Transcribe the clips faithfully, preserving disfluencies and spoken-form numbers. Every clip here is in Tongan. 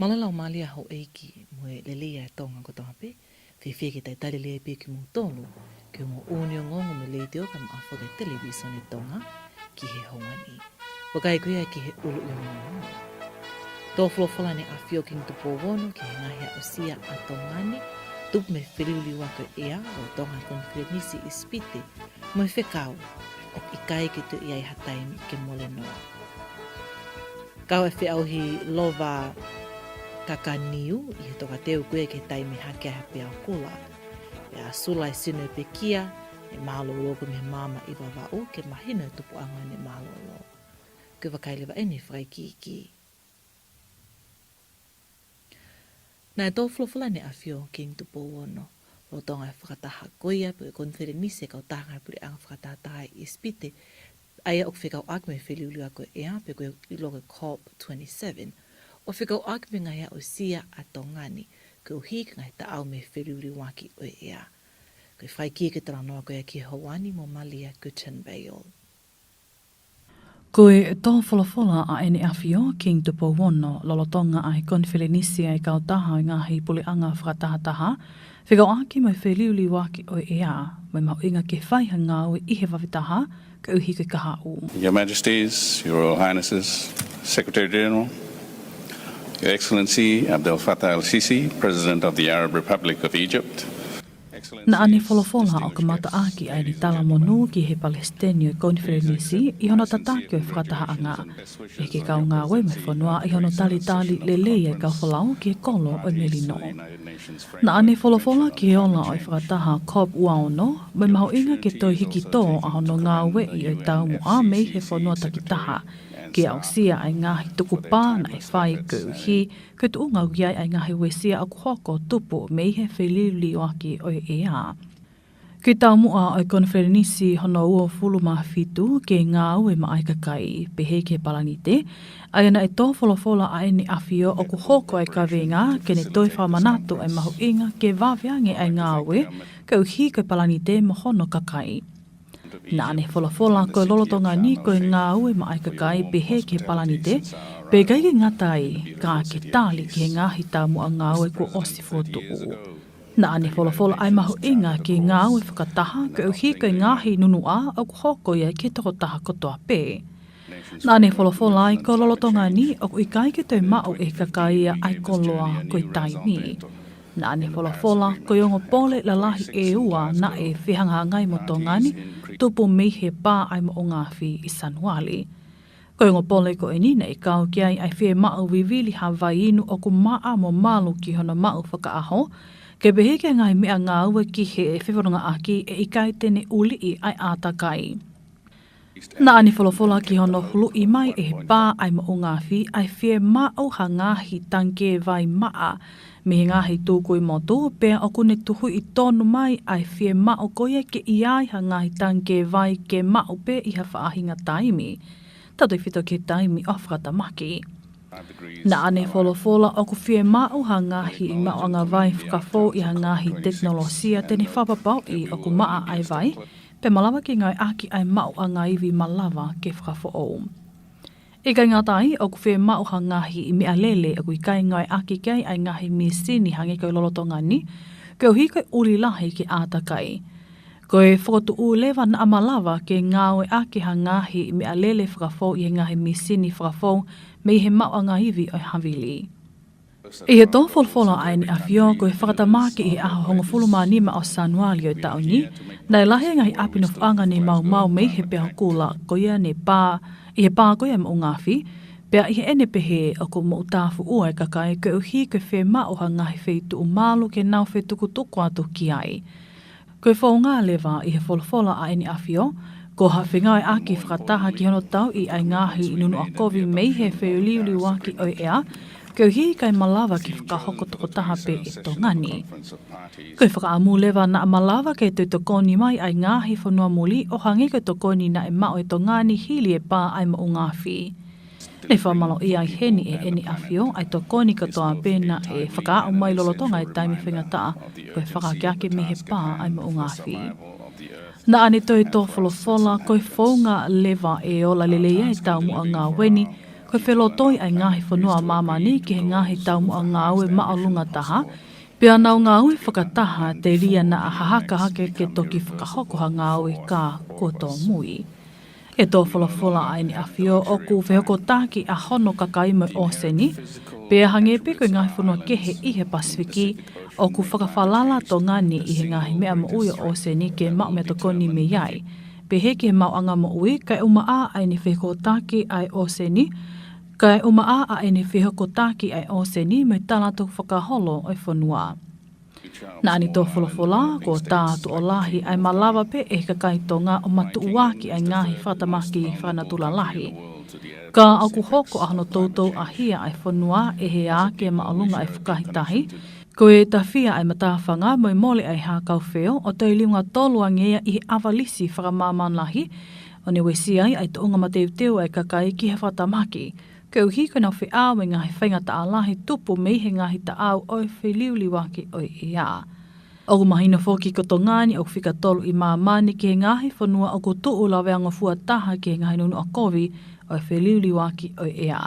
Mālō e laumālie ʻa houʻeiki mo e lelei ʻa Tonga kotoa pē. Fiefia ke talitali lelei pē kimoutolu ki he ongoʻi ʻo e ongoongo mei he Letiō kae ʻumaʻā foki e Televīsone Tonga ki he houa ni. Vakai ko ia ki he ʻuluʻi ongoongo. Tō folofola ʻEne ʻAfio Kingi Tupou Ono ki he ngaahi aʻusia ʻa Tonga ni, tupu mei he feliuliuaki ʻo e ʻea, lolotonga e konifelenisi ʻi Sipite, mo e fekau ʻoku ʻikai ke toe ʻi ai ha taimi ke mole noa. Kau e feʻauhi lova kakaniu ʻi he tokateu ko ia ki he taimi hake ai ha peau kula. Pea sula e sino ʻo e pekia, ʻe mālōlō ko ē mei he maama ʻi Vavaʻu ke mahino e tupuʻanga ʻo ʻene mālōlō. Ko e vakai leva ʻeni fakaikiiki. Naʻe tō folofola ʻEne ʻAfio Kingi Tupou Ono lolotonga e fakataha ko ia pe ko e konifelenisi e kautaha ngaahi puleʻanga fakatahataha ʻi Sipite, ʻa ia ʻoku fekauʻaki mo e feliuliuaki ʻo e ʻea pe ko e ʻiloa ko e COP twenty-seven, ʻo fekauʻaki mo e ngaahi aʻusia ʻa Tonga ni koeʻuhi ko e ngaahi taʻau mei he feliuliuaki ʻo e ʻea. Ko e fakaikiiki e talanoa ko ia ki he houa ni mo Malia Guttenbeil. Ko e tō folofola ʻa ʻEne ʻAfio Kingi Tupou Ono lolotonga ʻa e konifelenisi ʻa e kautaha ʻo e ngaahi puleʻanga fakatahataha, fekauʻaki mo e feliuliuaki ʻo e ʻea, mo e mahuʻinga ke fai ha ngāue ʻi he vave taha, koeʻuhi ko e kahaʻu. Your Majesties, Your Royal Highnesses, Secretary General, Your Excellency Abdel Fattah el-Sisi, President of the Arab Republic of Egypt, Naʻa ne folofola ʻo kamataʻaki ʻa ʻene talamonū ki he palesiteni ʻo e konifelenisi ʻi hono tataki ʻo e fakatahaʻanga, pehē ki he kau ngāue mei he fonua ʻi hono talitali lelei ʻa e kau folau ki he kolo ʻo e melino. Naʻa ne folofola ki he ola ʻo e fakataha COP uaono, mo e mahuʻinga ke toe hiki tō ʻa hono ngāueʻi ʻo e taumuʻa mei he fonua takitaha ke aʻusia ʻa e ngaahi tukupā naʻe fai koeʻuhi ko e tuʻunga ʻoku ʻi ai ʻa e ngaahi uesia ʻoku hoko tupu mei he feliuliuaki ʻo e ʻea. Ko e taumuʻa ʻo e konifelenisi hono uofulu mā fitu ke ngāue maʻa e kakai, pehē ki he palanite, ʻa ia naʻe tō folofola ʻa ʻEne ʻAfio ʻoku hoko ʻa e kaveinga ke ne toe fakamanatu ʻa e mahuʻinga ke vave ange ʻa e ngāue koeʻuhi ko e palanite mo hono kakai. Naʻa ne folofola ko e lolotonga ni ko e ngāue maʻa e kakai pehē ki he palanite, pea ʻikai ke ngata ai, ka ke tali ki he ngaahi taumuʻa ngāue kuo ʻosi fokotuʻu. Naʻa ne folofola ʻa e mahuʻinga ke ngāue fakataha koeʻuhi ko e ngaahi nunuʻa ʻoku hoko ia ki he tokotaha kotoa pē. Naʻa ne folofola ai ko e lolotonga ni ʻoku ʻikai ke toe maʻu ʻe he kakai ia ʻa e koloa ko e taimi. Naʻa ne folofola ko e ongo pole lalahi ʻe ua naʻe fehangahangai mo Tonga ni, tupu mei he pā ʻa e moʻunga afi ʻi Sānuali. Ko e ongo pole ko eni naʻe kau ki ai ʻa e fiemaʻu vivili ha vai inu ʻoku maʻa mo malu ki hono maʻu fakaʻaho, ke pehē ki he ngaahi meʻangāue ki he fefonongaʻaki ʻe ʻikai te ne uliʻi ʻa e ʻātakai. Naʻa ne folofola ki hono huluʻi mai ʻe he pā ʻa e moʻunga afi ʻa e fiemaʻu ha ngaahi tangikē vai maʻa mei he ngaahi tukui motu, pea ʻoku ne tuhuʻi tonu mai ʻa e fiemaʻu ko ia ke ʻi ai ha ngaahi tangikē vai ke maʻu pē ʻi ha faʻahinga taimi, tautefito ki he taimi ʻo e fakatamaki. Naʻa ne folofola ʻoku fiemaʻu ha ngaahi maʻuʻanga vai fakafou ʻi ha ngaahi tekinolosia te ne fakapapauʻi ʻoku maʻa ʻa e vai, pea malava ke ngāueʻaki ʻa e maʻuʻanga ivi malava ke fakafoʻou. ʻIkai ngata ai, ʻoku fiemaʻu ha ngaahi meʻalele ʻoku ʻikai ngāueʻaki ki ai ʻa e ngaahi mīsini hangē ko e lolotonga ni, koeʻuhi ko e ʻuli lahi ki he ʻātakai. Ko e fokotuʻu leva naʻa malava ke ngāueʻaki ha ngaahi meʻalele fakafou ʻi he ngaahi mīsini fakafou mei he maʻuʻanga ivi ʻo e havili. ʻI he tō folofola ʻa ʻEne ʻAfio ko e fakatamaki ʻi he ʻaho hongofulu mā nima ʻo Sānuali ʻo e taʻu ni, naʻe lahi e ngaahi ʻapi nofoʻanga ne maumau mei he peau kula ko ia ne pā, ʻi he pā ko ia ʻa e moʻunga afi, pea ʻi heʻene pehē ʻoku moʻutāfuʻua e kakai koeʻuhi ko e fiemaʻu ha ngaahi feituʻu malu ke nau fetukutuku atu ki ai. Ko e founga leva ʻi he folofola ʻa ʻEne ʻAfio, ko ha fengāueʻaki fakataha ki hono tauʻi ʻa e ngaahi nunuʻa kovi mei he feliuliuaki ʻo e ʻea, koeʻuhi ʻikai malava ke fakahoko tokotaha pē ʻe Tonga ni. Ko e fakaʻamu leva naʻa malava ke toe tokoni mai ʻa e ngaahi fonua muli ʻo hangē ko e tokoni naʻe maʻu ʻe Tonga ni hili e pā ʻa e moʻunga afi. Ne fakamālōʻia ai heni ʻe ʻEne ʻAfio ʻa e tokoni kotoa pē naʻe fakaaʻu mai lolotonga e taimi faingataʻa ko e fakaakeake mei he pā ʻa e moʻunga afi. Naʻa ne toe tō folofola ko e founga leva ʻe ola lelei ai e taumuʻa ngāue ni, Ko e felotoi ʻa e ngaahi fonua ʻo māmani ki he ngaahi taumuʻa ngāue māʻolunga taha, pea nau ngāue fakataha telia naʻa hahaka hake ke toki fakahoko ha ngāue ka kuo tōmui. ʻE tō folofola ʻa ʻEne ʻAfio ʻoku fehokotaki ʻa hono kakai mo e ʻōseni, pea hangē pē ko e ngaahi fonua kehe ʻi he Pasifiki, ʻoku fakafalala Tonga ni ʻi he ngaahi meʻa moʻui ʻo e ʻōseni ke maʻu meʻatokoni mei ai. Pehē ki he maʻuʻanga moʻui, kae ʻumaʻā ʻa ʻEne fehokotaki ʻa e ʻōseni, kae ʻumaʻā ʻa ʻEne fehokotaki ʻa e ʻōseni mo e tala tukufakaholo ʻo e fonua. Naʻa ne tō folofola, kuo tā tuʻo lahi ʻa e malava pē ʻe he kakai Tonga ʻo matuʻuaki ʻa e ngaahi fakatamaki fakanatula lahi. Ka ʻoku hoko ʻa hono toutou ʻahia ʻa e fonua ʻe he ake māʻolunga ʻa e fukahi tahi, ko e tafia ʻa e matāfanga mo e mole ʻa e hākaufeo ʻo toe liunga tolu ange ia ʻi he ʻavalisi fakamāmani lahi, ʻo ne uesia ai ʻa e tuʻunga mateuteu ʻa e kakai ki he fakatamaki, koeʻuhi ko ʻenau feʻao mo e ngaahi faingataʻa lahi tupu mei he ngaahi taʻau ʻo e feliuliuaki ʻo e ʻea. ʻOku mahino foki ko Tonga ni ʻoku fika tolu ʻi māmani ki he ngaahi fonua ʻoku tuʻu laveangofua taha ki he ngaahi nunuʻa kovi ʻo e feliuliuaki ʻo e ʻea.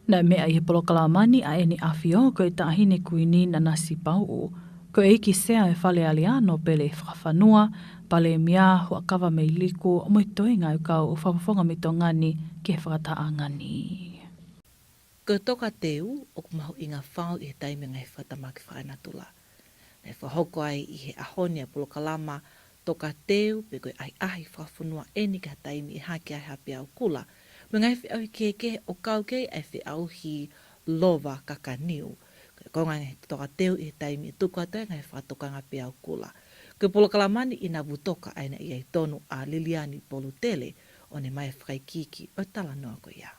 Naʻe meʻa ʻi he polokalama ni ʻa ʻEne ʻAfio ko e Taʻahine Kuini Nanasipauʻu, ko e ʻEiki Sea ʻo e Fale Alea, Nōpele Fakafanua, Palēmia Huʻakavameiliku, mo e toenga ʻo e kau fakafofonga mei Tonga ni ki he fakatahaʻanga ni. Ko e toka teu ʻoku mahuʻinga fau ʻi he taimi ʻo e ngaahi fakatamaki fakanatula. Naʻe fakahoko ai ʻi he ʻaho ni ʻa e polokalama toka teu pe ko e ʻahiʻahi fakafonua ʻeni ki ha taimi ʻe hake ai ha peau kula mo e ngaahi feʻauhi kehekehe ʻo kau ki ai ʻa e feʻauhi lova kakaniu. Ko e konga ʻo e ngaahi toka teu ʻi he taimi ʻe tuku atu ai e ngaahi fakatokanga peau kula. Ko e polokalama ni ʻi Navutoka ʻa ia naʻe ʻi ai tonu ʻa Liliani Polutele ʻo ne ʻomai e fakaikiiki ʻo e talanoa ko ia.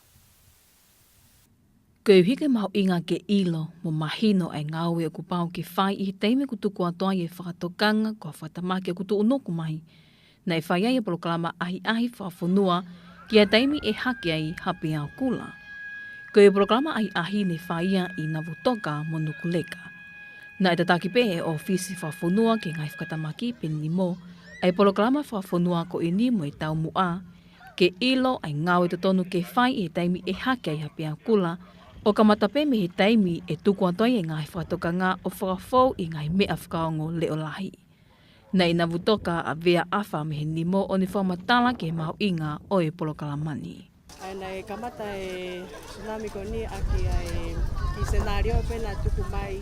Koeʻuhi ko e mahuʻinga ke ʻilo mo mahino ʻa e ngāue ʻoku pau ke fai ʻi he taimi ʻoku tuku atu ai e fakatokanga ko ha fakatamaki ʻoku tuʻunuku mai, naʻe fai ai e polokalama ʻahiʻahi fakafonua ki ha taimi ʻe hake ai ha peau kula. Ko e polokalama ʻahiʻahi ne fai ia ʻi Navutoka mo Nukuleka. Naʻe tataki pē ʻe he ʻŌfisi Fakafonua ki he Ngaahi Fakatamaki pe NIMO ʻa e polokalama fakafonua ko ʻeni mo e taumuʻa ke ʻilo ʻa e ngāue totonu ke fai ʻi he taimi ʻe hake ai ha peau kula, ʻo kamata pē mei he taimi ʻe tuku atu ai e ngaahi fakatokanga ʻo fakafou ʻi he ngaahi meʻa fakaongo leʻo lahi. Naʻe ʻi Navutoka ʻa Vea ʻAfa mei he NIMO ʻo ne fakamatala ki he mahuʻinga ʻo e polokalama ni. ʻA ia naʻe kamata e tsunami ko ʻeni ʻaki ʻa e kiʻi senālio pē naʻe tuku mai,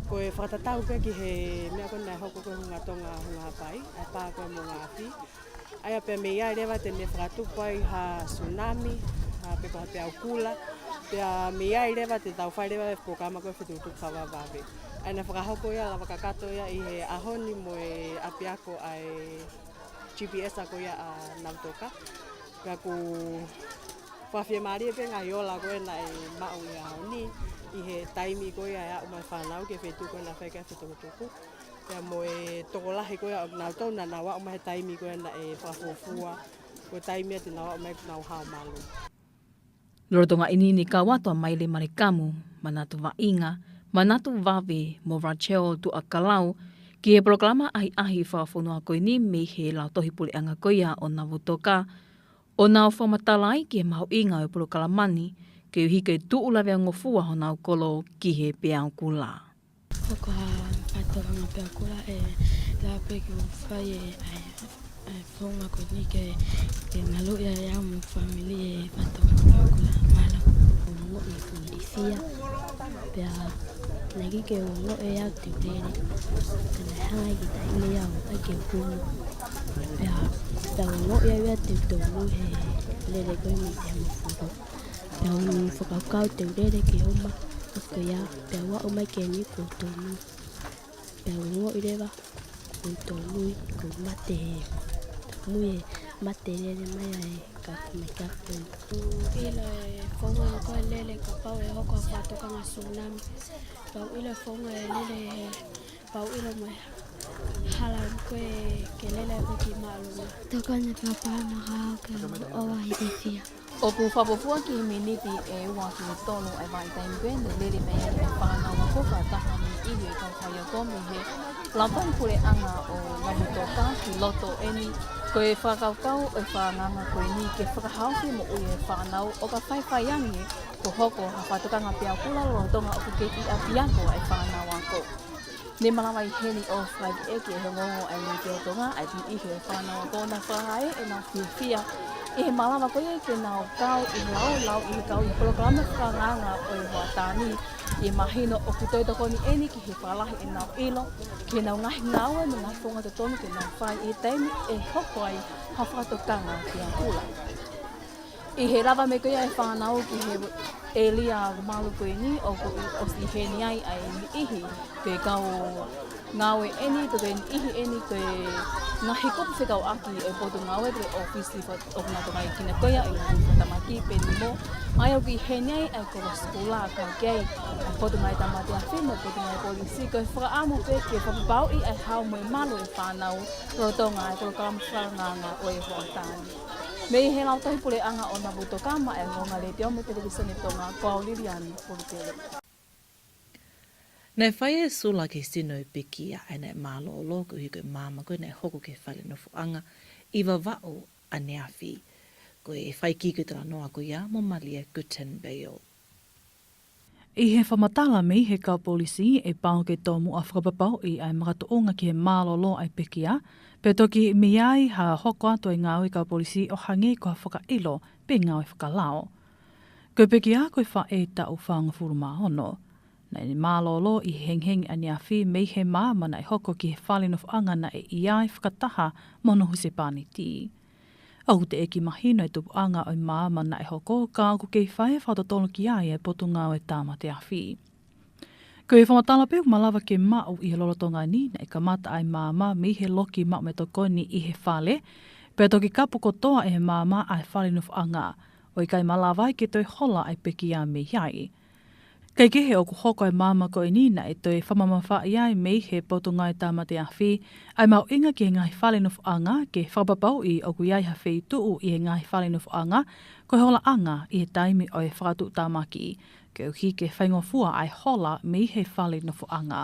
ko e fakatatau pē ki he meʻa ko ē naʻe hoko ko ē Hunga Tonga, Hunga Haʻapai, ʻa e pā ko ē Moʻungaafi. ʻA ia pea mei ai leva te ne fakatupu ai ha tsunami, ha pe ko ha peau kula, pea mei ai leva te tau fai leva e polokalama ko e fetukutuku fakavavevave. ʻA ia naʻe fakahoko ia lava kakato ia ʻi he ʻaho ni mo e ʻapiako ʻa e G P S ko ia ʻa Navutoka. Pea ʻoku fakafiemālie pē ngaahi ola ko ē naʻe maʻu ʻi he ʻaho ni, ʻi he taimi ko ia ʻe aʻu mai e fānau ki he feituʻu ko ē naʻe fai ki ai e fetukutuku. Pea mo e tokolahi ko ia ʻo kinautolu naʻa nau aʻu mai he taimi ko ia naʻe fakafuofua, ko e taimi ia te nau aʻu mai ʻoku nau hao malu. Lolotonga ʻeni naʻe kau atu ʻa Maile Malekamu, Manatu Vaʻinga, Manatu Vave mo Rachel Tuʻakalau ki he polokalama ʻahiʻahi fakafonua ko ʻeni mei he Lautohi Puleʻanga ko ia ʻo Navutoka, ʻo nau fakamatala ai ki he mahuʻinga ʻo e polokalama ni, koeʻuhi ko e tuʻu laveangofua honau kolo ki he peau kula. Ko ha fakatokanga peau kula ʻe lava pē ke u fai e, ʻa e, ʻa e founga ko ʻeni ke, ke maluʻi ai au mo e fāmili e fakatokanga peau kula. Mālō. ʻO ongoʻi e fuʻu ilifia. Pea naʻe ʻikai ke u ongoʻi au te u lele. Ka naʻe hanga ʻe he kiʻi taʻahine ia ʻo ʻai ke u kumu. Pea, pea u ongoʻi au ia te u tōmui he lele ko ē mei te amo fulu. Pea u fakakaukau te u lele ke u ō mai ʻo ko ia, pea u aʻu mai ki heni kuo u tōmui. Pea u ongoʻi leva kuo u tōmui, kuo u mate he, mui he mate lele mai ʻa e kau kamatapu. ʻIlo e founga ko ē lele kapau ʻe hoko ha fakatokanga tsunami. Pea u ʻilo e founga e lele he, pea u ʻilo mo e hala ko ē ke lele ko ē ki māʻolunga. Tokoni pē ʻa pāpā mo e kau ke ʻoua ʻe ilifia. ʻOku fakafuofua ki he miniti ʻe ua ki he tolu ʻa e vahaʻa taimi ko ē naʻe lele mei ai e fānau ʻa e kau fakataha mei ʻIhi ʻo e kau faiako mei he Lautohi Puleʻanga ʻo Navutoka ki loto ʻeni Ko e fakakaukau ʻo e fakaʻaongaʻi ko eni ke fakahaofi moʻui e fānau ʻo ka faifai ange kuo hoko ha fakatokanga peau kula lolotonga ʻoku kei ʻi ʻapiako e fānau ako. Ne malava ʻi heni ʻo fakaikiiki ʻe he ongoongo ʻa e Letiō Tonga ʻa e niʻihi ʻo e fānau ako ʻo nau fakahā ʻenau fiefia ʻi he malava ko ia ke nau kau ʻi he laulau ʻi he kau ʻi he polokalama fakaʻaongaʻi ʻo e hoʻatā ni, ʻi he mahino ʻoku toe tokoni eni ki he fakalahi ʻenau ʻilo ki heʻenau ngaahi ngāue mo e ngaahi founga totonu ke nau fai ʻi he taimi ʻe hoko ai ha fakatokanga peau kula. ʻI he lava mai ko ia e fānau ki he ʻēlia malu ko eni ʻoku ʻosi ʻi heni ai ʻa e niʻihi ko e kau ngāue eni, ko e niʻihi eni ko e ngaahi kupu fekauʻaki ʻo e Potungāue, ko e ʻōfisi fo-, ʻoku nau tokangaʻi kinautolu ko ia ʻe he ngaahi fakatamaki pē ni mo ʻa ia ʻoku ʻi heni ai ʻa e kolo sikula, kau ki ai ʻa e Potungāue Tāmate Afi mo e Potungāue Polisi, ko e fakaʻamu pē ke fakapapauʻi ʻa e hao mo e malu e fānau lolotonga e polokalama fakaʻaongaʻi ʻo e hoʻatā ni. Mei he Lautohi Puleʻanga ʻo Navutoka, maʻá e ongoongo ʻa e Letiō mo e Televīsone Tonga, ko au Liliani Polutele. Naʻe fai e sula ki he sino ʻo e pekia ʻa ia naʻe mālōlō koeʻuhi ko e maama ko ia naʻe hoko ki he fale nofoʻanga ʻi Vavaʻu ʻaneafi. Ko e fai kiʻi talanoa ko ia mo Malia Guttenbeil. ʻI he fakamatala mei he kau polisi, ʻe pau ke tomuʻa fakapapauʻi ʻa e makatuʻunga ki he mālōlō ʻa e pekia, pea toki mei ai ha hoko atu e ngāue kau polisi ʻo hangē ko ha fakaʻilo pe ngāue fakalao. Ko e pekia ko e faʻē taʻu fāngofulu mā ono. Naʻá ne mālōlō ʻi he hengihengi ʻaneafi mei he maama naʻe hoko ki he fale nofoʻanga naʻe ʻi ai fakataha mo hono husepāniti. ʻOku teʻeki mahino e tupuʻanga ʻo e maama naʻe hoko, ka ʻoku kei fai e fakatotolo ki ai e Potungāue Tāmate Afi. Ko e fakamatala pē ʻoku malava ke maʻu ʻi he lolotonga ni, naʻe kamata ʻa e maama mei he loki maʻu mei he tokoni ʻi he fale, pea toki kapu kotoa ʻe he maama ʻa e fale nofoʻanga, ʻo ʻikai malava ai ke toe hola ʻa e pekia mei ai. Kaekehe ʻoku hoko e maama ko eni naʻe toe fakamamafaʻi ai mei he Potungāue Tāmate Afi ʻa e mahuʻinga ki he ngaahi fale nofoʻanga, ke fakapapauʻi ʻoku ʻi ai ha feituʻu ʻi he ngaahi fale nofoʻanga ko e holaʻanga ʻi he taimi ʻo e fakatuʻutāmaki, koeʻuhi ke faingofua ʻa e hola mei he fale nofoʻanga.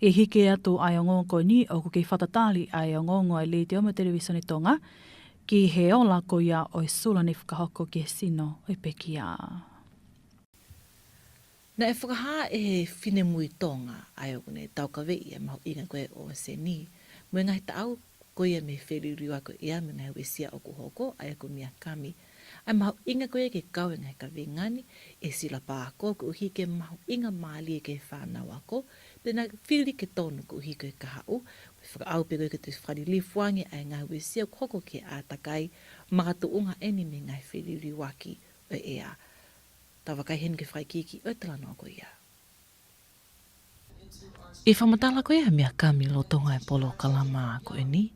ʻI he hiki atu ʻa e ongoongo ko eni, ʻoku kei fakatatali ʻa e ongoongo ʻa e Letiō mo e Televīsone Tonga ki he ola ko ia ʻo e sula ne fakahoko ki he sino ʻo e pekia. Naʻe fakahā ʻe he finemui Tonga ʻa ia ʻoku ne taukaveʻi ʻa e mahuʻinga ko ia ʻo e ʻōseni mo e ngaahi taʻau ko ia mei he feliuliuaki ʻo e ʻea mo e ngaahi uesia ʻoku hoko, ʻa ia ko Miakami, ʻa e mahuʻinga ko ia ke kau e ngaahi kaveinga ni ʻi he silapa ako koeʻuhi ke mahuʻinga mālie ki he fānau ako, pea naʻe fili ke tonu koeʻuhi ko e kahaʻu, mo e fakaʻau pē ko ia ke toe fakalilifu ange ʻa e ngaahi uesia ʻoku hoko ki he ʻātakai, makatuʻunga eni mei he ngaahi feliuliuaki ʻo e ʻea. Tau vakai heni ki he fakaikiiki ʻo e talanoa ko ia. ʻI he fakamatala ko ia ʻa Miakami lolotonga e polokalama ko eni,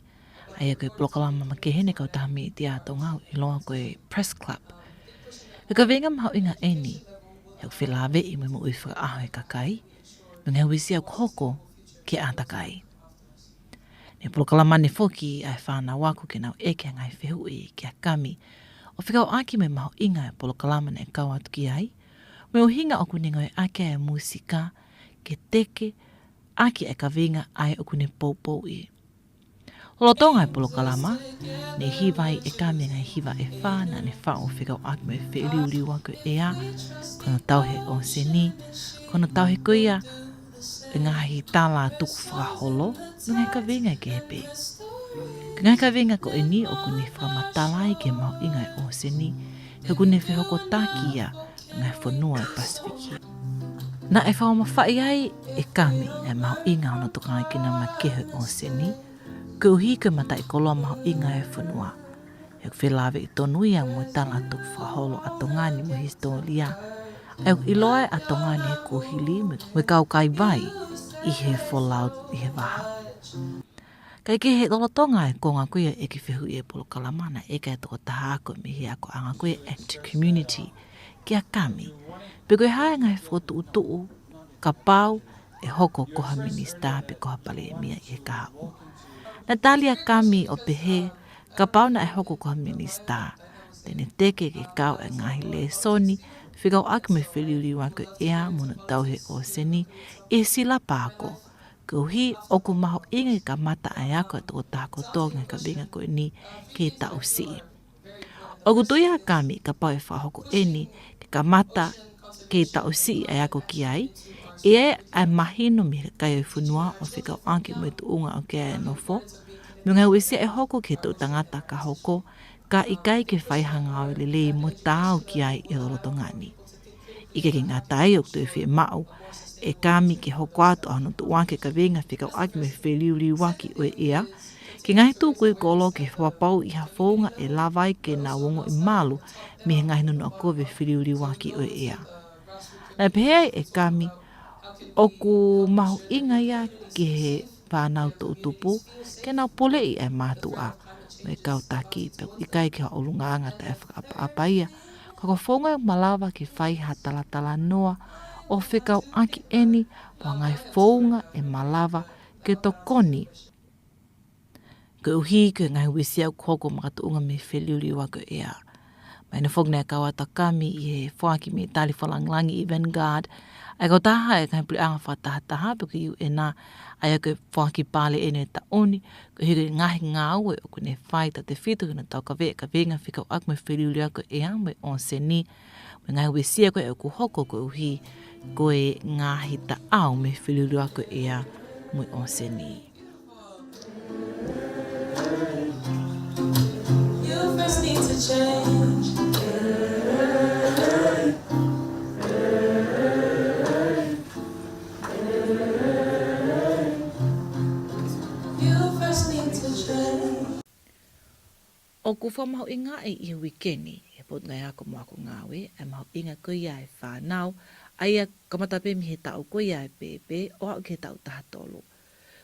ʻa ia ko e polokalama makehe ʻa e kautaha mītia Tonga ʻoku ʻiloa ko e Press Club, ko e kaveinga mahuʻinga eni, he ʻoku felāveʻi mo e moʻui fakaʻaho ʻa e kakai, mo e ngaahi uesia ʻoku hoko ki he ʻātakai. Ne polokalama ʻeni foki ʻa e fānau ako ke nau ʻeke ʻa e ngaahi fehuʻi kia Kami, ʻo fekauʻaki mo e mahuʻinga ʻo e polokalama naʻe kau atu ki ai, mo e ʻuhinga ʻoku ne ngāueʻaki ʻa e mūsika ke teke ʻaki ʻa e kaveinga ʻa ia ʻoku ne poupouʻi. Lolotonga e polokalama, ne hiva ai ʻe Kami ʻa e ngaahi hiva ʻe fā naʻa ne faʻu fekauʻaki mo e feliuliuaki ʻo e ʻea, ko hono tauhi e ʻōseni, ko hono tauhi ko ia e ngaahi tala tukufakaholo, mo e ngaahi kaveinga kehe pē. Ko e ngaahi kaveinga ko eni ʻoku ne fakamatalaʻi ki he mahuʻinga ʻo e ʻōseni, he ʻoku ne fehokotaki ia mo e ngaahi fonua ʻo e Pasifiki. Naʻe fakamamafaʻi ai ʻe Kami ʻa e mahuʻinga ʻo hono tokanga ki he nāunau makehe ʻo e ʻōseni, koeʻuhi ko e mataʻikoloa mahuʻinga ʻo e fonua. He ʻoku felāveʻi tonu ia mo e tala tukufakaholo ʻa Tonga ni mo e hisitōlia. ʻA ia ʻoku ʻiloa ai ʻa Tonga ni he kuohili mo e kau kaivai ʻi he folau ʻi he vaha. Kaekehe, lolotonga e konga ko ia e kiʻi fehuʻi ʻa e polokalama, naʻe ʻeke ʻe he tokotaha ako mei he akoʻanga ko ia ʻo e Act to Community kia Kami pe ko e hā e ngaahi fokotuʻutuʻu kapau ʻe hoko ko ha minisitā pe ko ha palēmia ʻi he kahaʻu. Naʻe tali ʻa Kami ʻo pehē, kapau naʻe hoko ko ha minisitā, te ne teke ke kau e ngaahi lēsoni fekauʻaki mo e feliuliuaki ʻo e ʻea mo hono tauhi e ʻōseni ʻi he silapa ako, Koeʻuhi ʻoku mahuʻinga ke kamata ʻa e ako ʻa e tokotaha kotoa ʻo e ngaahi kaveinga ko eni ki he taʻu siʻi. ʻOku tui ʻa Kami kapau ʻe fakahoko eni ke kamata ki he taʻu siʻi ʻa e ako ki ai, ʻe ʻi ai ʻa e mahino mei he kakai ʻo e fonua ʻo fekauʻaki mo e tuʻunga ʻoku ʻi ai ʻa e nofo, mo e ngaahi uesia ʻe hoko ki he toʻu tangata ka hoko, ka ʻikai ke fai ha ngāue lelei mo taau ki ai ʻi he lolotonga ni. ʻIkai ke ngata ai, ʻoku toe fiemaʻu ʻe Kami ke hoko atu ʻa hono tuʻuaki ʻa e kaveinga fekauʻaki mo e feliuliuaki ʻo e ʻea ki he ngaahi tukui kolo ke fakapapauʻi ha founga ʻe lava ai ke nau ongoʻi malu mei he ngaahi nunuʻa kovi ʻo e feliuliuaki ʻo e ʻea. Naʻe pehē ai ʻe Kami, ʻoku mahuʻinga ia ki he fānau toʻutupu ke nau poleʻi ʻa e mātuʻa mo e kau taki, pea ʻoku ʻikai ke ʻi ai ha ʻulungaanga taʻefakaʻapaʻapa ia. Ka ko e founga ʻe malava ke fai ha talatalanoa ʻo fekauʻaki eni mo e ngaahi founga ʻe malava ke tokoni koeʻuhi ko e ngaahi uesia ʻoku hoko makatuʻunga mei he feliuliuaki ʻo e ʻea. Mahino foki naʻe kau atu ʻa Kami ʻi he foaki mei he tali fakalāngilangi ʻi Vanguard ʻa e kautaha ʻa e ngaahi puleʻanga fakatahataha pe ko e U N, ʻa ia ko e foaki pale ʻeni ʻo e taʻu ni, koeʻuhi ko e ngaahi ngāue ʻoku ne fai tautefito ki hono taukaveʻi ʻa e kaveinga fekauʻaki mo e feliuliuaki ʻo e ʻea mo e ʻōseni, mo e ngaahi uesia ko ē ʻoku hoko koeʻuhi ko e ngaahi taʻau mei he feliuliuaki ʻo e ʻea mo e ʻōseni. You first need to change. You first need to change. ʻOku fakamahuʻingaʻi ʻi he uike ni ʻe he Potungāue Ako mo Ako Ngāue ʻa e mahuʻinga ko ia ʻa e fānau, ʻa ia kamata pē mei he taʻu ko ia ʻo e pēpē ʻo aʻu ki he taʻu taha tolu.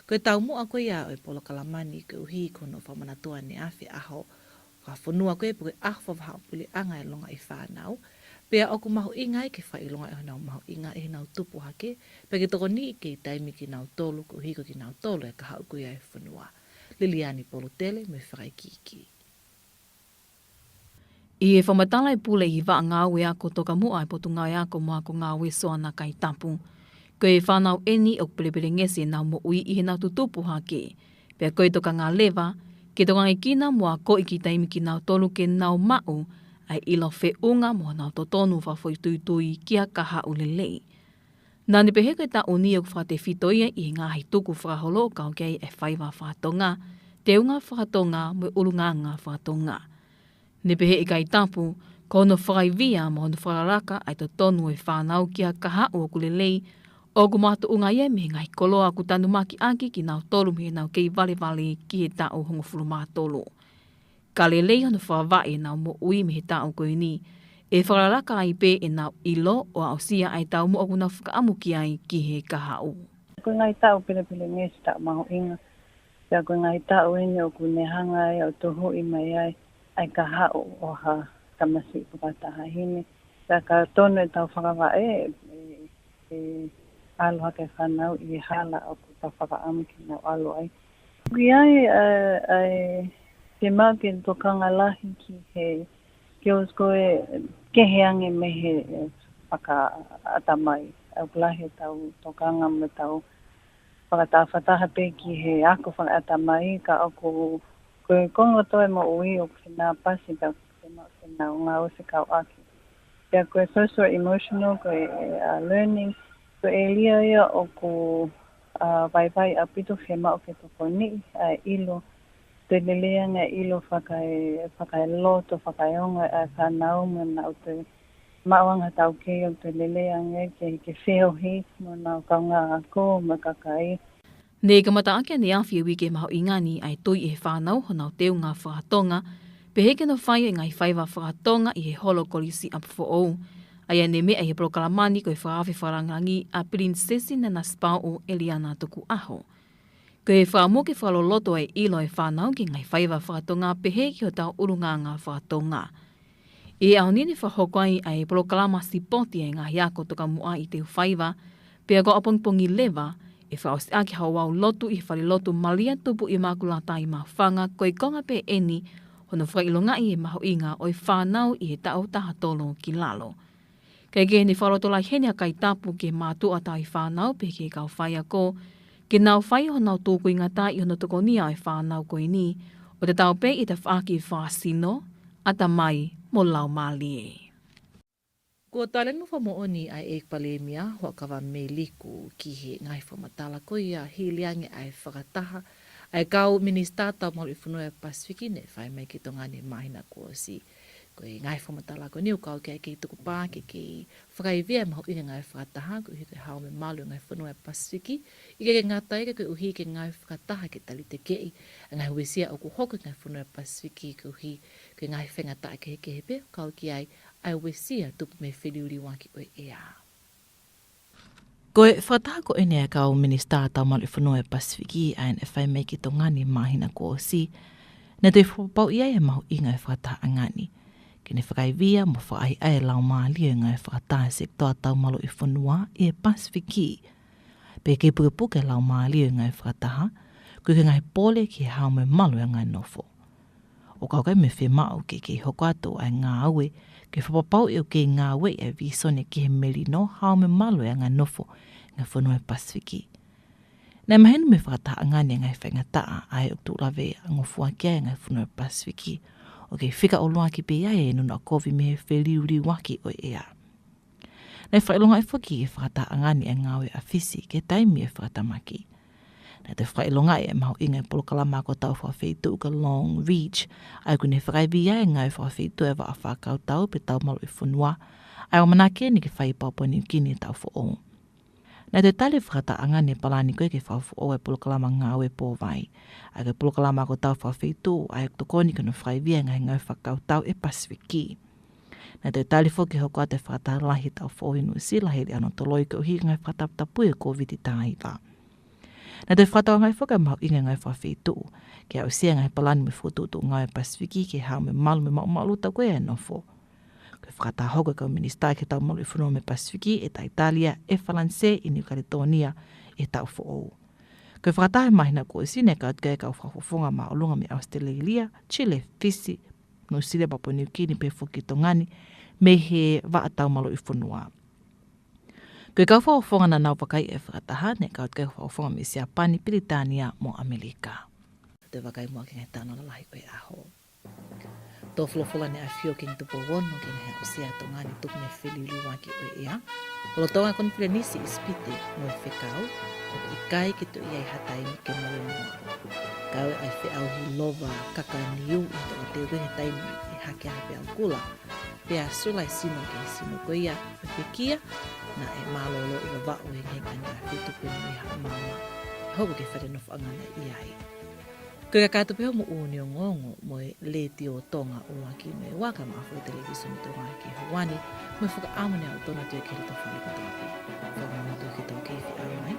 Ko e taumuʻa ko ia ʻo e polokalama ni koeʻuhi ko hono fakamanatua ʻaneafi ʻa e ʻaho fakafonua ko ē pe ko e ʻaho fakavahaʻapuleʻanga ʻo e longaʻi fānau. Pea ʻoku mahuʻinga ai ke fakaʻilongaʻi honau mahuʻinga ʻi heʻenau tupu hake, pea ke tokoniʻi kei taimi kinautolu koeʻuhi ko kinautolu ʻa e kahaʻu ko ia ʻo e fonua. Liliani Polutele mo e fakaikiiki. ʻI he fakamatala ʻa e Pule ʻi he Vaʻa Ngāue Ako Tokamuʻa ʻa e Potungāue Ako mo Ako Ngāue, Soana Kaitapu, ko e fānau ʻeni ʻoku pelepelengesi ʻenau moʻui ʻi heʻenau tutupu hake. Pea ko e tokanga leva ke tokangekina mo akoʻi kei taimi kinautolu ke nau maʻu ʻa e ʻilo feʻunga mo honau totonu fakafoʻituitui ki ha kahaʻu lelei. Naʻa ne pehē ko e taʻu ni ʻoku fakatefito ia ʻi he ngaahi tukufakaholo ʻoku kau ki ai ʻa e faiva faka-Tonga, teunga faka-Tonga mo e ʻulungaanga faka-Tonga. Ne pehē ʻe Kaitapu, ko hono fakaivia mo hono fakalakalaka ʻa e totonu ʻo e fānau ki ha kahaʻu ʻoku lelei, ʻoku makatuʻunga ia mei he ngaahi koloa ʻoku tanumakiʻaki kinautolu mei heʻenau kei valevale ki he taʻu hongofulu mā tolu. Ka lelei hono fakavaʻe ʻenau moʻui mei he taʻu ko eni, ʻe fakalakalaka ai pē ʻenau ʻilo ʻo aʻusia ʻa e taumuʻa ʻoku nau fakaʻamu ki ai ki he kahaʻu. Ko e ngaahi taʻu pelepelengesi, taʻu mahuʻinga. Pea ko e ngaahi taʻu ʻeni ʻoku ne hanga ai ʻo tuhuʻi mai ai ʻa e kahaʻu ʻo ha tamasiʻi pe ko ha taʻahine. Pea ka tonu ʻetau fakavaʻe, ʻe, ʻe ʻalu hake e fānau ʻi he hala ʻoku tau fakaʻamu ke nau ʻalu ai. ʻOku ʻi ai, ʻa, ʻa e, fiemaʻu ke tokanga lahi ki he skills ko ē kehe ange mei he, ʻe, fakaʻatamai. ʻOku lahi ʻetau tokanga mo ʻetau fakatafataha pē ki he ako fakaʻatamai, ka ʻoku, ko e konga kotoa e moʻui ʻoku finapasi, pea fiemaʻu ke nau ngāue fekauʻaki. Pea ko e social emotional, ko e, ʻa, learning, ko e ʻēlia ia ʻoku, ʻa, vaivai ʻaupito, fiemaʻu ke tokoniʻi ʻa e ʻilo, toe lelei ange ʻa e ʻilo fakae-, fakaeloto, fakaeongo ʻa e fānau mo nau toe maʻu ange ha taukei ʻoku toe lelei ange ke, ke feohi mo honau kaungā ako mo e kakai. Ne kamataʻaki ʻaneafi e uike mahuʻinga ni ʻa e tui ʻe he fānau honau teunga faka-Tonga, pehē ki hono fai ʻo e ngaahi faiva faka-Tonga ʻi he holo Kolisi ʻApifoʻou. ʻA ia ne meʻa ʻi he polokalama ni ko e fakaafe fakalāngilangi ʻa Pilinisesi Nanasipauʻu ʻEliana Tukuʻaho. Ko e fakaʻamu ke fakaloloto e ʻilo e fānau ki he ngaahi faiva faka-Tonga pehē ki hotau ʻulungaanga faka-Tonga. ʻI he ʻaho ni ne fakahoko ai ʻa e polokalama sipoti ʻa e ngaahi ako tokamuʻa ʻi Teufaiva, pea ko ʻapongipongi leva, ʻe fakaʻosi ʻaki ha ouau lotu ʻi he falelotu Malia Tupu ʻImakulata ʻi Maʻufanga, ko e konga pē ʻeni hono fakaʻilongaʻi e mahuʻinga ʻo e fānau ʻi he taʻu taha tolu ki lalo. Kae kehe ne fakalotolahi heni ʻa Kaitapu ki he mātuʻa tauhi fānau pea ki he kau faiako, ke nau fai honau tūkuingataʻa ʻi hono tokonia ʻo e fānau ko eni, ʻo tatau pē ʻi he tafaʻaki fakasino, ʻatamai mo laumālie. Kuo talanoa fakamoʻoni ʻa e ʻEiki Palēmia, Huʻakavameiliku, ki he ngaahi fakamatala ko ia hili ange ʻa e fakataha ʻa e kau Minisitā Taumaluʻi Fonua ʻo e Pasifiki ne fai mai ki Tonga ni he māhina kuo ʻosi. Ko e ngaahi fakamatala ko eni ʻoku kau ki ai ke kei tukupā ke kei fakaivia e mahuʻinga e ngāue fakataha, koeʻuhi ko e haʻu mo e malu e ngaahi fonua ʻo e Pasifiki, ʻikai ke ngata ai ka koeʻuhi ke ngāue fakataha ke talitekeʻi ʻa e ngaahi uesia ʻoku hoko ʻi he ngaahi fonua ʻo e Pasifiki, koeʻuhi ko e ngaahi faingataʻa kehekehe pē ʻoku kau ki ai ʻa e uesia tupu mei he feliuliuaki ʻo e ʻea. Ko e fakataha ko eni ʻa e kau Minisitā Taumaluʻi Fonua ʻo e Pasifiki ʻa ia ne fai mai ki Tonga ni he māhina kuo ʻosi, naʻe toe fakapapauʻi ai e mahuʻinga e fakatahaʻanga ni ke ne fakaivia mo fakaʻaiʻai e laumālie e ngāue fakataha e sekitoa taumaluʻi fonua ʻi he Pasifiki. Pea kei pukepuke e laumālie e ngāue fakataha, koeʻuhi ko e ngaahi pole ki he haʻu mo e malu e anga e nofo. ʻOku kau ki ai mo e fiemaʻu ke kei hoko atu ʻa e ngāue ke fakapapauʻi ʻoku kei ngāueʻi e vīsone ki he melino, haʻu mo e malu e anga e nofo e ngaahi fonua ʻo e Pasifiki. Naʻe mahino mei he fakatahaʻanga ni e ngaahi faingataʻa ʻa ia ʻoku tuʻu lave ʻa ngofua ki ai e ngaahi fonua ʻo e Pasifiki, ʻoku kei fika ʻuluaki pē ia e nunuʻa kovi mei he feliuliuaki ʻo e ʻea. Naʻe fakaʻilongaʻi foki ʻe he fakatahaʻanga ni e ngāue ʻa Fisi ki he taimi e fakatamaki. Naʻe toe fakaʻilongaʻi e mahuʻinga e polokalama ako tau fakafeituʻu ko e Long Reach, ʻa ia ʻoku ne fakaivia e ngāue fakafeituʻu e vaʻa fakakautau pe taumaluʻi fonua, ʻa ia ʻoku ʻamanaki eni ke fai ʻi Papua Niu Kini he taʻu foʻou. Naʻe toe tali ʻe he fakatahaʻanga ni e palani ko ia ke fakafoʻou e polokalama ngāue pō vai, ʻa ia ko e polokalama ako tau fakafeituʻu, ʻa ia ʻoku tokoni ki hono fakaivia e ngaahi ngāue fakakautau ʻa e Pasifiki. Naʻe toe tali foki ke hoko atu e fakataha lahi he taʻu foʻou ʻi Nuʻusila hili ʻa hono toloi koeʻuhi ko e ngaahi fakataputapui ʻo e Kōviti taha hiva. Naʻe toe fakatauange foki e mahuʻinga e ngāue fakafeituʻu ke aʻusia e ngaahi palani mo e fokotuʻutuʻu ngāue ʻa e Pasifiki ke haʻu mo e malu mo e maʻumaʻuluta ko ia e nofo. Ko e fakataha hoko e kau minisitā ki he taumaluʻi fonua mei he Pasifiki ʻe Taitalia, ʻe Falanisē, ʻi Niu Kaletōnia ʻi he taʻu foʻou. Ko e fakataha he māhina kuo ʻosi ne kau ki ai e kau fakafofonga māʻolunga mei ʻAositelēlia, Chile, Fisi, Nuʻusila, Papua Niu Kini pea foki Tonga ni mei he vaʻa taumaluʻi fonua. Ko e kau fakafofonga naʻa nau vakaiʻi e fakataha ne kau ki ai e fakafofonga mei Siapani, Pilitānia mo ʻAmelika. Toe vakai muʻa ki he ngaahi talanoa lalahi ʻo e ʻaho. Tō folofola ʻa e ʻAfio Kingi Tupou Ono ki he ngaahi aʻusia ʻa Tonga ni tupu mei he feliuliuaki ʻo e ʻea, lolotonga e konifelenisi ʻi Sipite mo e fekau, ʻoku ʻikai ke toe ʻi ai ha taimi ke mole muʻa. Kau ai e feʻauhi lova kaka niu ʻi he tokateu he taimi ʻe hake ai pē ʻa e kula, pea sula e sino ki he sino ko ia ʻo e pekia, naʻe mālōlō ʻi Vavaʻu he ngaahi ʻaho ʻe fitu pē mei he haʻamau. Hoko ki he fale nofoʻanga naʻe ʻi ai. Ko e kakato pē hoʻomou ʻū ongoongo mo e Letiō Tonga ʻuluaki mo e ua, kae ʻumaʻā foki e Televīsone Tonga ki he houa ni, mo e fakaʻamu ne aʻu tonu atu ia ki he lotofale kotoa pē. Fakamanatu ki he tau kei feʻao mai.